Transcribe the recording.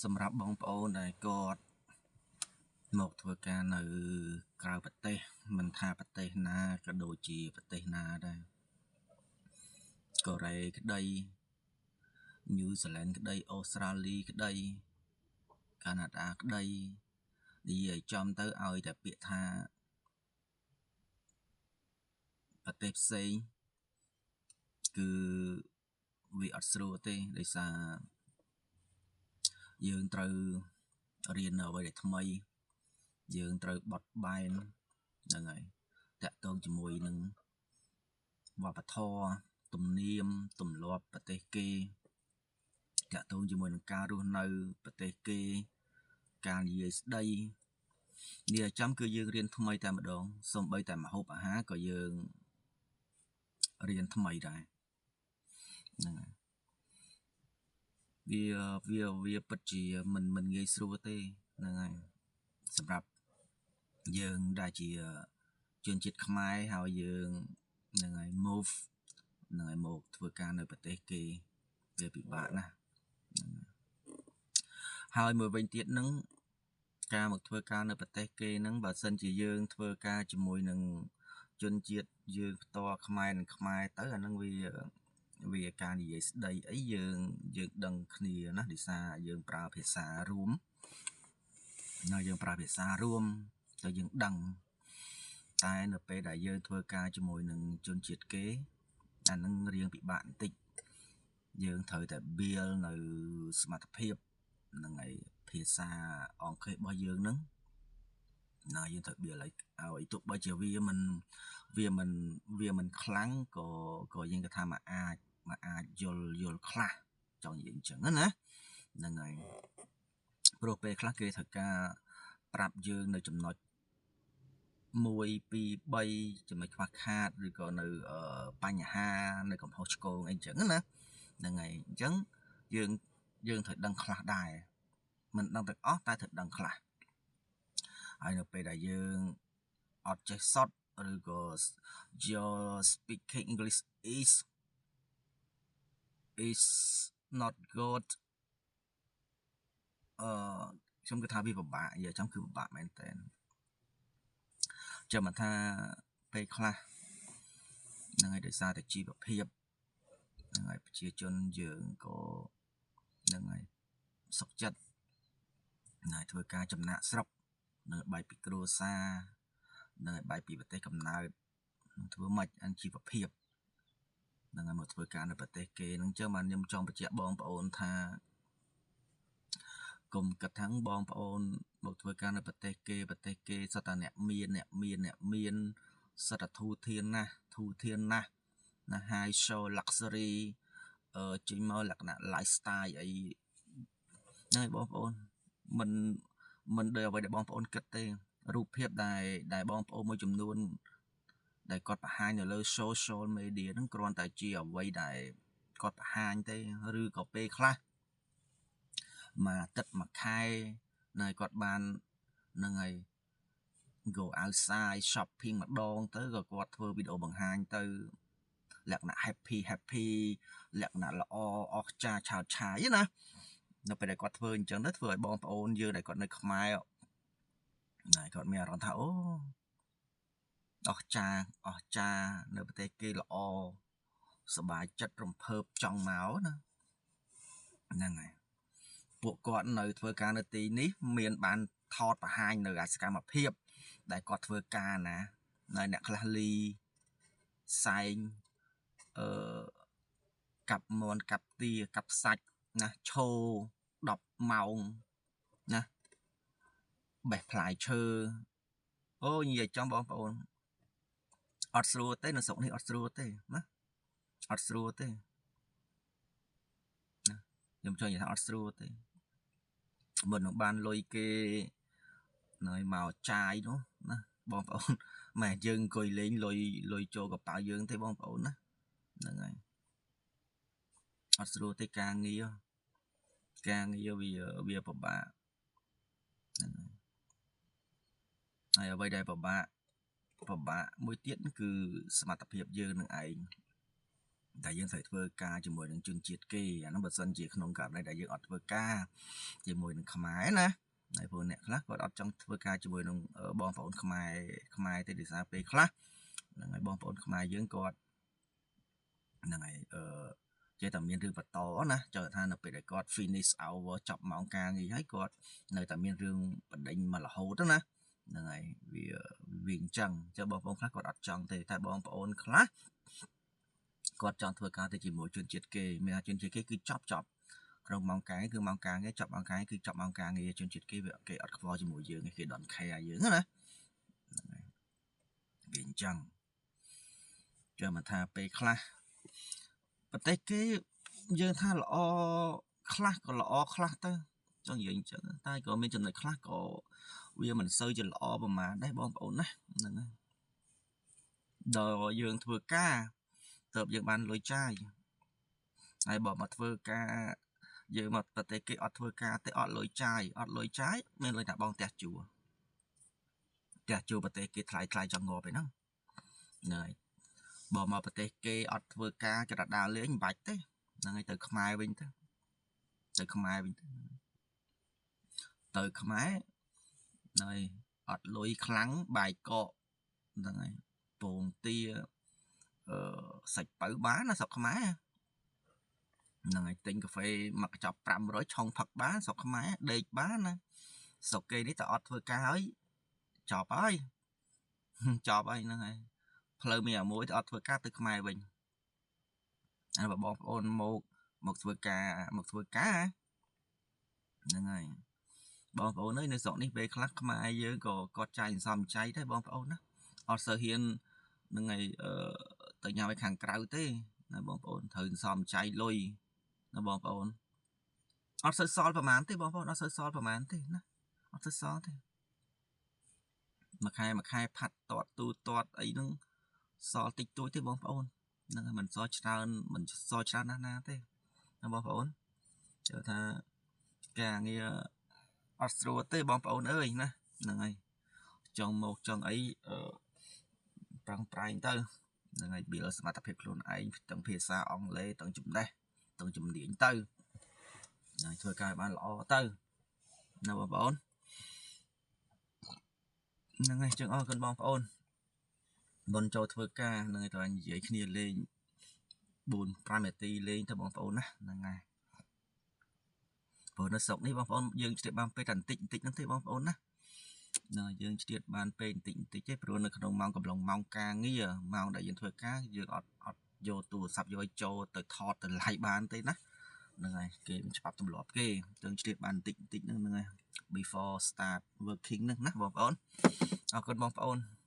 សម្រាប់បងប្អូនដែលគាត់មកធ្វើការនៅក្រៅប្រទេសមិនថាប្រទេសណាក៏ដូចជាប្រទេសណាដែរកូរ៉េក្តីញូហ្សេឡង់ក្តីអូស្ត្រាលីក្តីកាណាដាក្តីនិយាយចំទៅឲ្យតែពាក្យថាប្រទេសផ្សេងគឺវាអត់ស្រួលទេដោយសារយើងត្រូវរៀនអ្វីដែលថ្មីយើងត្រូវបត់បែនហ្នឹងហើយតាក់ទងជាមួយនឹងវប្បធម៌ទំនៀមទម្លាប់ប្រទេសគេតាក់ទងជាមួយនឹងការរស់នៅប្រទេសគេការនិយាយស្ដីនិយាយចំគឺយើងរៀនថ្មីតែម្ដងសូម្បីតែម្ហូបអាហារក៏យើងរៀនថ្មីដែរហ្នឹងហើយវាពិតជាមិនងាយស្រួលទេហ្នឹងហើយសម្រាប់យើងដែលជាជនជាតិខ្មែរហើយយើងហ្នឹងហើយ move ហ្នឹងហើយមកធ្វើការនៅប្រទេសគេវាពិបាកណាស់ហ្នឹងហើយមួយវិញទៀតហ្នឹងការមកធ្វើការនៅប្រទេសគេហ្នឹងបើសិនជាយើងធ្វើការជាមួយនឹងជនជាតិយើងផ្ទាល់ខ្មែរនិងខ្មែរទៅអាហ្នឹងវាការនិយាយស្ដីអីយើងដឹងគ្នាណាដោយសារយើងប្រើភាសារួមណាយើងប្រើភាសារួមទៅយើងដឹងតែនៅពេលដែលយើងធ្វើការជាមួយនឹងជនជាតិគេអាហ្នឹងរៀងពិបាកបន្តិចយើងត្រូវតែ build នៅសមត្ថភាពហ្នឹងហើយភាសាអង់គ្លេសរបស់យើងហ្នឹងណាយើងត្រូវ build ឲ្យទោះបីជាវាមិនខ្លាំងក៏យើងក៏ថាមកអាចយល់ខ្លះចង់និយាយអញ្ចឹងណាហ្នឹងហើយព្រោះពេលខ្លះគេត្រូវការប្រាប់យើងនៅចំណុច1 2 3ចំណុចខ្វះខាតឬក៏នៅបញ្ហានៅកំហុសឆ្គងអីអញ្ចឹងណាហ្នឹងហើយអញ្ចឹងយើងត្រូវដឹងខ្លះដែរមិនដឹងទាំងអស់តែត្រូវដឹងខ្លះហើយនៅពេលដែលយើងអត់ចេះសុទ្ធឬក៏ your speaking English is not good ខ្ញុំគិតថាវាពិបាកនិយាយចំគឺពិបាកមែនតើចាំមិនថាពេលខ្លះហ្នឹងហើយដោយសារតែជីវភាពហ្នឹងហើយប្រជាជនយើងក៏ហ្នឹងហើយសុខចិត្តហ្នឹងហើយធ្វើការចំណាកស្រុកនៅបែកពីគ្រួសារនៅបែកពីប្រទេសកំណើតធ្វើម៉េចអានជីវភាពហ្នឹងហើយមកធ្វើការនៅប្រទេសគេហ្នឹងចឹងបានខ្ញុំចង់បញ្ជាក់បងប្អូនថាកុំគិតថាបងប្អូនមកធ្វើការនៅប្រទេសគេសុទ្ធតែអ្នកមានអ្នកមានអ្នកមានសុទ្ធតែធូធានណាស់ធូធានណាស់ណា high show luxury ចេញមកលក្ខណៈ lifestyle អីហ្នឹងហើយបងប្អូនមិនដូចអ្វីដែលបងប្អូនគិតទេរូបភាពដែលបងប្អូនមួយចំនួនដែលគាត់បង្ហាញនៅលើ social media ហ្នឹងគ្រាន់តែជាអ្វីដែលគាត់បង្ហាញទេឬក៏ពេលខ្លះមួយអាទិត្យមួយខែនៅគាត់បានហ្នឹងហើយ go outside shopping ម្ដងទៅក៏គាត់ធ្វើវីដេអូបង្ហាញទៅលក្ខណៈ happy លក្ខណៈល្អអស្ចារ្យឆើតឆាយណានៅពេលដែលគាត់ធ្វើអញ្ចឹងទៅធ្វើឲ្យបងប្អូនយើងដែលគាត់នៅខ្មែរណាគាត់មានអារម្មណ៍ថាអូអស្ចារ្យនៅប្រទេសគេល្អសប្បាយចិត្តរំភើបចង់មកណាហ្នឹងហើយពួកគាត់នៅធ្វើការនៅទីនេះមានបានថតបង្ហាញនៅសកម្មភាពដែលគាត់ធ្វើការណានៅអ្នកខ្លះលីសែងកាប់មន់កាប់ទាកាប់សាច់ណាឈោ10ម៉ោងណាបេះផ្លែឈើអូនិយាយចំបងប្អូនអត់ស្រួលទេនៅស្រុកនេះអត់ស្រួលទេណាអត់ស្រួលទេណាខ្ញុំចង់និយាយថាអត់ស្រួលទេមិននឹងបានលុយគេនៅមកចាយនោះណាបងប្អូនម៉ែយើងអង្គុយលេងលុយចូលកប៉ៅយើងទេបងប្អូនណាហ្នឹងហើយអត់ស្រួលទេការងារវាពិបាកហ្នឹងហើយអ្វីដែលពិបាកមួយទៀតគឺសមត្ថភាពយើងនឹងឯង តែយើងត្រូវធ្វើការជាមួយនឹងជនជាតិគេអាហ្នឹងបើសិនជាក្នុងករណីដែលយើងអត់ធ្វើការជាមួយនឹងខ្មែរណាហើយព្រោះអ្នកខ្លះគាត់អត់ចង់ធ្វើការជាមួយនឹងបងប្អូនខ្មែរខ្មែរទេដោយសារពេលខ្លះហ្នឹងហើយបងប្អូនខ្មែរយើងគាត់ហ្នឹងហើយអឺចេះតែមានរឿងបន្តណាចង់ថានៅពេលដែលគាត់ finish hour ចប់ម៉ោងការងារហើយគាត់នៅតែមានរឿងបណ្ដេញមករហូតណាហ្នឹងហើយវាវាអញ្ចឹងចុះបងប្អូនខ្លះគាត់អត់ចង់ទេតែបងប្អូនខ្លះគាត់ចង់ធ្វើការទៅជាមួយជនជាតិគេមានថាជនជាតិគេគឺចប់ចប់ក្នុងម៉ោងការគឺម៉ោងការងារចប់ម៉ោងការគឺចប់ម៉ោងការងារជនជាតិគេវាគេអត់ខ្វល់ជាមួយយើងគេ don't care យើងណាហ្នឹងហើយវាអញ្ចឹងចាំមកថាពេលខ្លះប្រទេសគេយើងថាល្អខ្លះក៏ល្អខ្លះទៅចង់និយាយអញ្ចឹងតែក៏មានចំណុចខ្លះក៏វាមិនសូវជាល្អប្រហែលដែរបងប្អូនណាហ្នឹងហើយដល់យើងធ្វើការទៅយើងបានលុយចាយហើយបើមកធ្វើការយើងមកប្រទេសគេអត់ធ្វើការទេអត់លុយចាយអត់លុយចាយមានលុយតែបងផ្ទះជួលផ្ទះជួលប្រទេសគេថ្លៃថ្លៃចង់ងាប់ឯហ្នឹងហ្នឹងហើយបើមកប្រទេសគេអត់ធ្វើការចរដាលេងមិនបាច់ទេហ្នឹងហើយទៅខ្មែរវិញទៅទៅខ្មែរវិញទៅទៅខ្មែរហើយអត់លុយខ្លាំងបាយកកហ្នឹងហើយពងទាអឺសាច់ពៅបានណាស្រុកខ្មែរហ្នឹងហើយទិញកាហ្វេមកកញ្ចប់500ឆុងផឹកបានស្រុកខ្មែរដេកបានណាស្រុកគេនេះតើអត់ធ្វើការហើយចប់ហើយចប់ហើយហ្នឹងហើយផ្លូវមានអាមួយទៅអត់ធ្វើការទៅខ្មែរវិញអាបើបងប្អូនមកមកធ្វើការមកធ្វើការហ្នឹងហើយបងប្អូនអើយនៅស្រុកនេះពេលខ្លះខ្មែរយើងក៏គាត់ចាយសំចៃដែរបងប្អូនណាអត់សូវហ៊ានហ្នឹងហើយអឺទៅញ៉ាំឲ្យខាងក្រៅទេណាបងប្អូនត្រូវសំចៃលុយណាបងប្អូនអត់សូវសល់ប្រហែលទេបងប្អូនអត់សូវសល់ប្រហែលទេណាអត់សូវសល់ទេមួយខែមួយខែផាត់តតទូតតអីហ្នឹងសល់តិចតួចទេបងប្អូនហ្នឹងហើយមិនសល់ច្រើនមិនសល់ច្រើនណាស់ណាទេណាបងប្អូនជឿថាការងារអត់ស្រួលទេបងប្អូនអើយណាហ្នឹងហើយចង់មកចង់អីអឺប្រឹងប្រែងទៅហ្នឹងហើយ build សមត្ថភាពខ្លួនឯងទាំងភាសាអង់គ្លេសទាំងចំណេះទាំងជំនាញទៅហើយធ្វើការឲ្យបានល្អទៅណាបងប្អូនហ្នឹងហើយចឹងអរគុណបងប្អូនមុនចូលធ្វើការហ្នឹងហើយតើនិយាយគ្នាលេង4 5នាទីលេងទៅបងប្អូនណាហ្នឹងហើយព្រោះនៅស្រុកនេះបងប្អូនយើងឆ្លៀតបានពេលតែបន្តិចបន្តិចហ្នឹងទេបងប្អូនណាណាយើងឆ្លៀតបានពេលបន្តិចបន្តិចទេព្រោះនៅក្នុងម៉ោងកំឡុងម៉ោងការងារម៉ោងដែលយើងធ្វើការយើងអត់អត់យកទូរស័ព្ទយកឲ្យចូលទៅថតទៅ live បានទេណាហ្នឹងហើយគេច្បាប់ទម្លាប់គេយើងឆ្លៀតបានបន្តិចបន្តិចហ្នឹងហ្នឹងហើយ before start working ហ្នឹងណាបងប្អូនអរគុណបងប្អូន។